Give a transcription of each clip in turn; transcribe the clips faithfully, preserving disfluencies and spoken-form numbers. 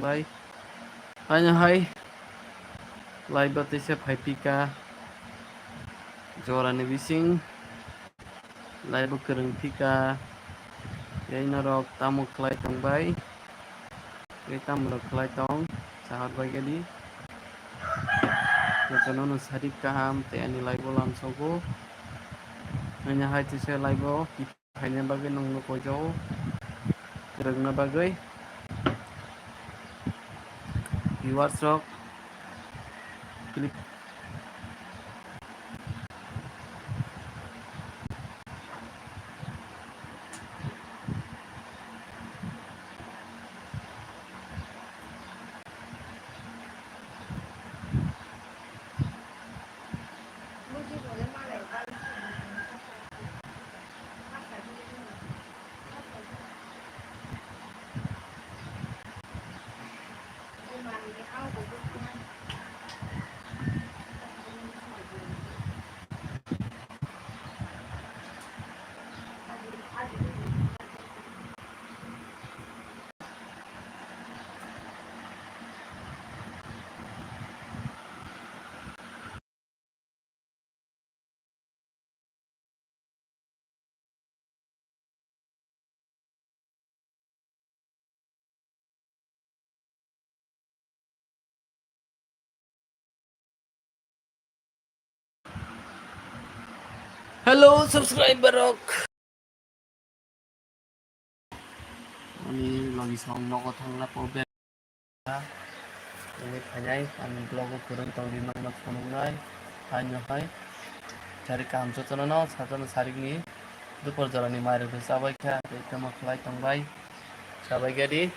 bai. Haino hai live o teisa phai pika jorani bising live o kwrwng pika. Tei norok tamo khlai tong bai? Tei tamo rok khlai tong? Sahar bai gadi. Jotono no sadik kaham tei ani live o lamsogo. Haino hai teisa live o. Khaina bagwi nongno koijago, kwrwngna bagwi viewers rok click. Hello, subscriber rok. Ani logi song nogo thangna po be. Ini khainai ani vlog o kwrwng tong di nokno phunuknai. Haino hai. Sarik kaham jotono no, sajono sarikni dupor jorani mairok chabai kha, tei tamo khlai tong bai. Chabai gadi.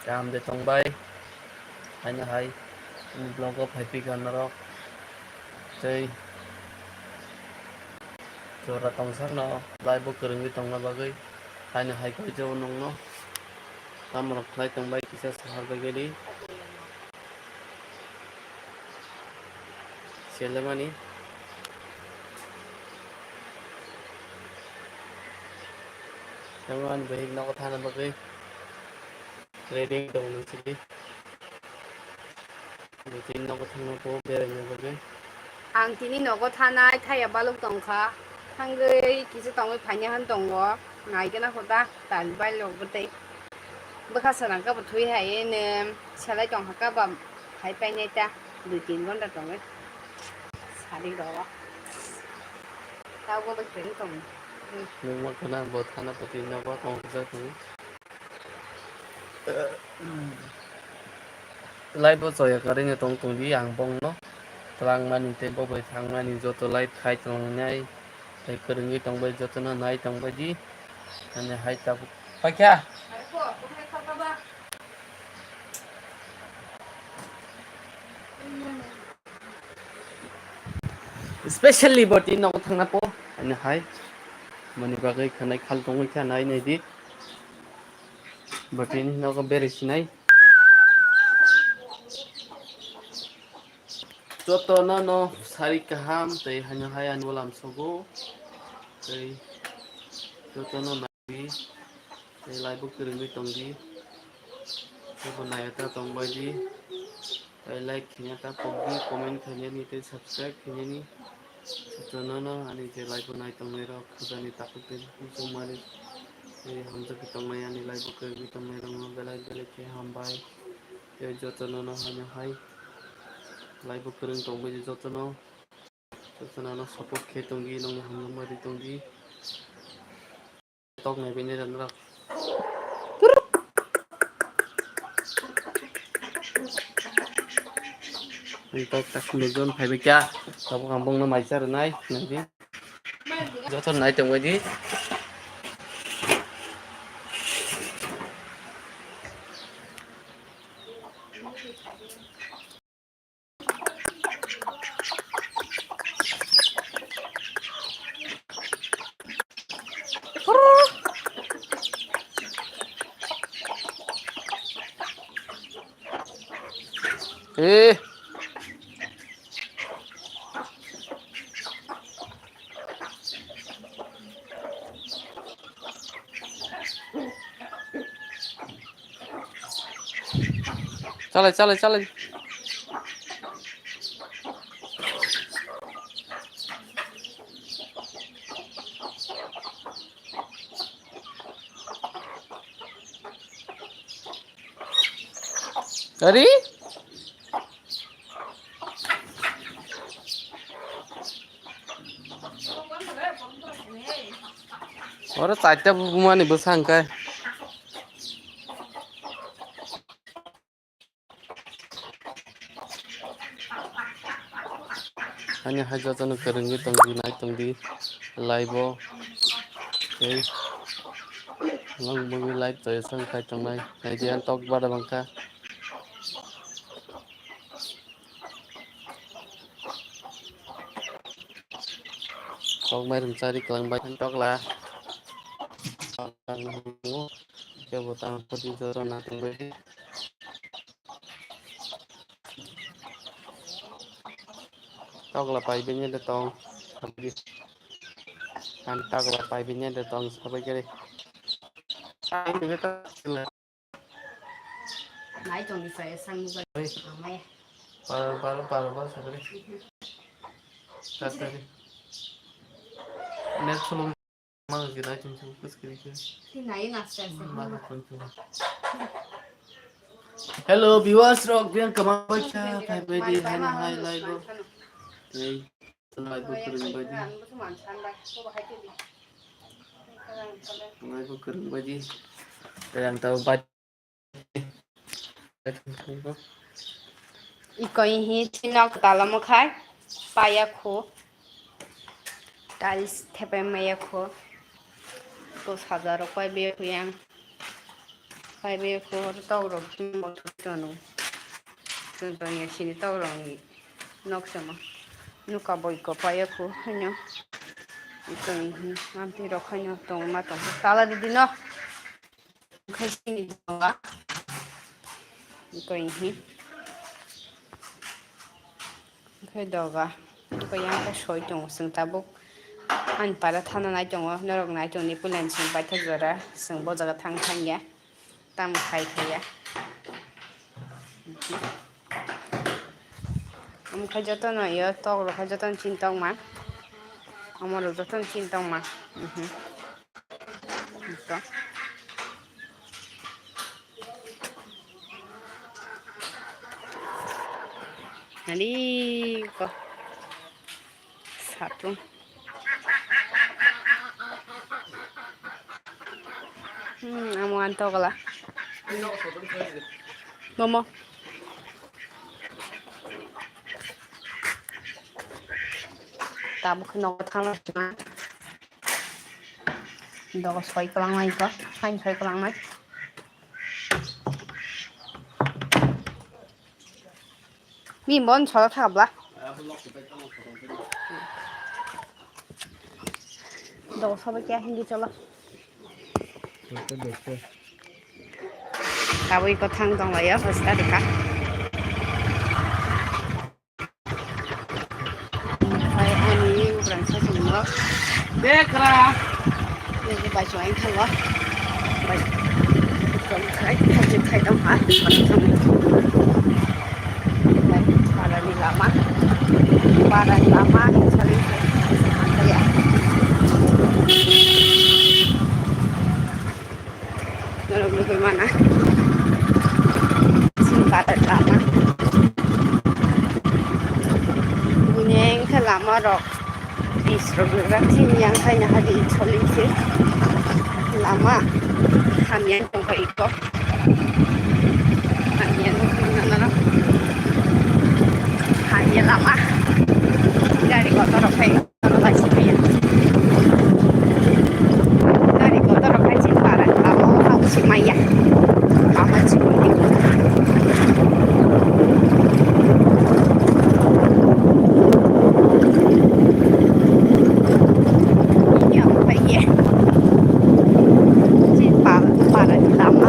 Kaham de tong bai. Haino hai. Ani vlog o phai pika norok. Tei jora tongsak no live o kwrwngwi tongna bagwi. Haino hai khe jebo nokno. Tamo rok khlai tong bai kisa sahar bai gadi. Selemani. Tamo ani bahik nogo thana bagwi ready tong nang sidi. Tini nogo thangna po beraina bagwi. Ang tini nogo thanai thaya baluk tongkha. Thangwi kisa tongwi phaina han tongo. Naigena hoda tal bai lok bwtwi. Bwkha swnam khe bo thwi hai ne selai tong hakha ba hai painai ta dui tin ghonta tongwi sari rogo. Tabo bai khe tong. Nungma khana bo thana pati nogo tong kha tong. Live o choya karwi no tong tong di ang bongno twlangmani tei bo bai thangmani joto live khai tongnai tei kwrwngwi tongbai jotono nai tongbai di. Ani hai tabuk paikha. Specially boti nogo thangna po ani hai mani bagwi khanai khal tongwi kha nai nai di. Botini nogo beri sinai. Jotono no sari kaham tei haino hai ani ulam sogo. Tei jotono nai tei live o kwrwngwi tongdi. Joto nai ta tongbai di. Tei like khaina ta pokdi, comment khainani tei subscribe khainani. Jotono no ani je live o nai tongnai rok khajani takhuk tei bukhuk mani tei hamjagwi tongnai ani live o kwrwngwi tongnai rok no belai belai khe hambai. Tei jotono no haino hai live o kwrwng tongbai di jotono. Jotono no support khe tongdi, nongni hamjakma ri tongdi. Tok nai bini rang rok. Ang tok tak sumui jon phai bai kya. Tabuk ang bongno mai cha rwnai, nai di. Joto nai tong bai di. Eh. Chalai, chalai, chalai. Ari? Oro chaita bumani bwsa hwnkhe. Ani hai jotono kwrwngwi tongdi, nai tongdi, live-o. Tei nwng bumui live to esang khai tongnai, naidi ang tok bada bangkha. Tok mairum chari kwlangbai tokla. Kebo tang poti joto na tongbai. Tokla pai bini de tong. An tokla pai bini de tong sabai kere. Nai tong ni sai sang muga. Oi. Amai. Paro, paro, paro, paro, sakali. Sakali. Net sulung. Mang gina chum chum kus kiri kiri. Ti nai na sa sa. Mang chum chum. Hello, viewers rok, biang kamang bacha, phai bai di, hai hai lai go. Tei, lai go kurung bai di. Lai go kurung bai di. Tei ang tau bai. Iko ihi chinok tala mokhai paya khu. Tiles thepai maya khu. Dos hajar rok pai be khu yang. Pai be khu tok rok chini mothor tono. Chwng tong ya sini tok rok ni nok samo. Nuka boi ko paya khu hino. Iko ihi amti rok haino tong ma tong. Tala di di no. Khai sini doga. Iko ihi. Khai doga. Iko yang ka soi tongo, chwng tabuk. Ani para thana nai tongo, norok nai tongni puila ni chwng paithak jora, chwng bo jaga thang thang ya. Tamo khai khai ya. Omo khai jotono yo tok rok khai jotono chini tokma. Omo rok jotono chini tokma. Mhm. Ito. Nani ko. Satung. Hmm, amo antogala. Momo. Tabuk nogo thangna. Dogo soi kwlangnai ko, sain soi kwlangnai. Bini bon soda thakabla. Dogo soda kya hindi chola. Tabui ko thang tong layo, hosta dikha. Omo khai ani ubrang sa chwngno. Bekra. Nini bai chwng khango. Bai chwng khai khai khai tong ha. Bai parani lama. Parani lama. Sari. Norok nugui mana. Sini karet lama. Buini engkhe lama rok. Pis rok nugrak sini yang khaina hadi soling se. Lama. Hamya tongkha iko. Hamya nugui mana. Hamya lama. Gari kotor rok khai. Gari kotor rok hai chini para, amo hao si maya. Ama chini. Ini apa ye? Chini para, para lama.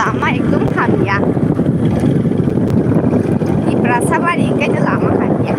Lama ekdom hamya. Tiprasa bari hingke lama hamya.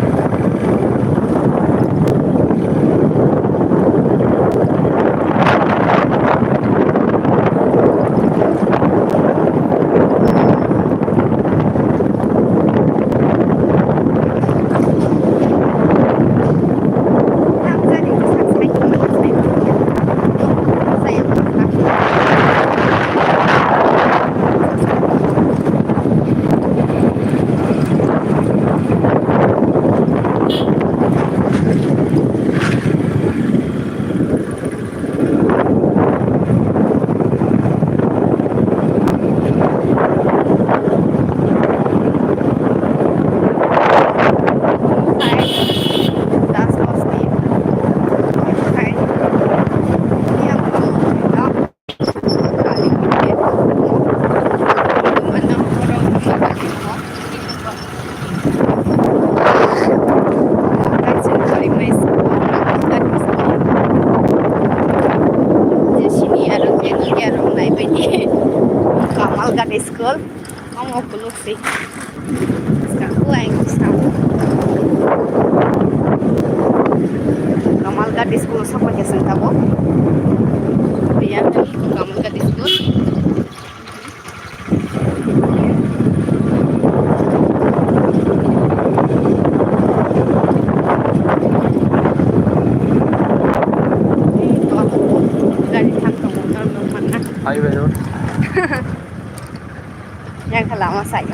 Kamalghat School. Omo kuluk si. Saka kuai kusa. Kamalghat School sokoi khe seng tabo. Biya Kamalghat School. Gari thang tongo, norok nukmankha. Highway road. Yang khe lama sai.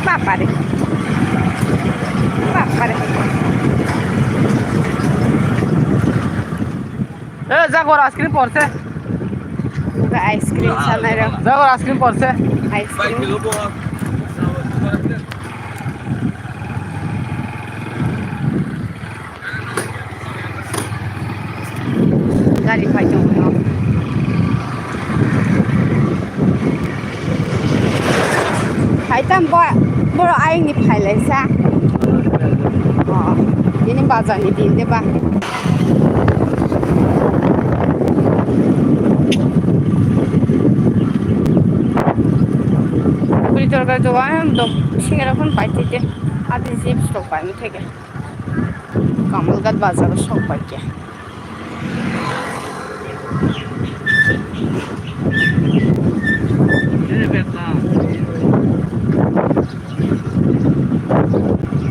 Bapare. Bapare. এ, যা কর, আইসক্রিম পড়ছে। Ice cream sanai rok. যা কর, আইসক্রিম পড়ছে। Ice cream. Gari phai tongo. Hai tam bo, borok ayang ni phai lai sa. Oh, ini bazar ni din de ba. Puri torkari to ayang dok, singera phone pai thai de. Adi chips rok pai thai de. Kamalghat bazar o sok pai khe.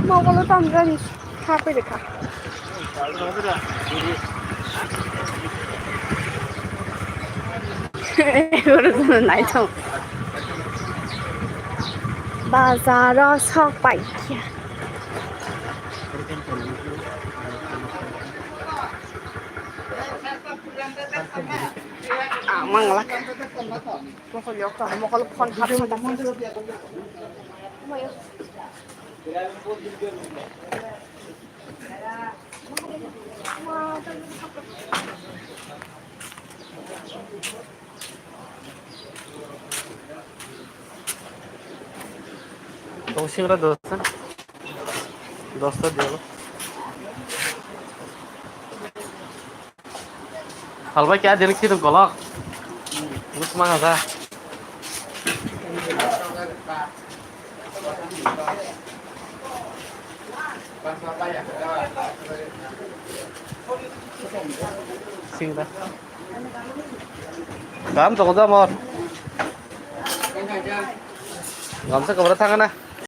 Mobile o tam gari kha pai de kha. Oro naithok. Bazar o sok pai khe. Ah, manglak. Mokol yok to, mokol phone hap sa ta. Tong singra dosta. Dosta diya lo. Halbai kya din ki golok. Bus manga sa. Singra. Kam to da mor. Gamsa kabra thangana.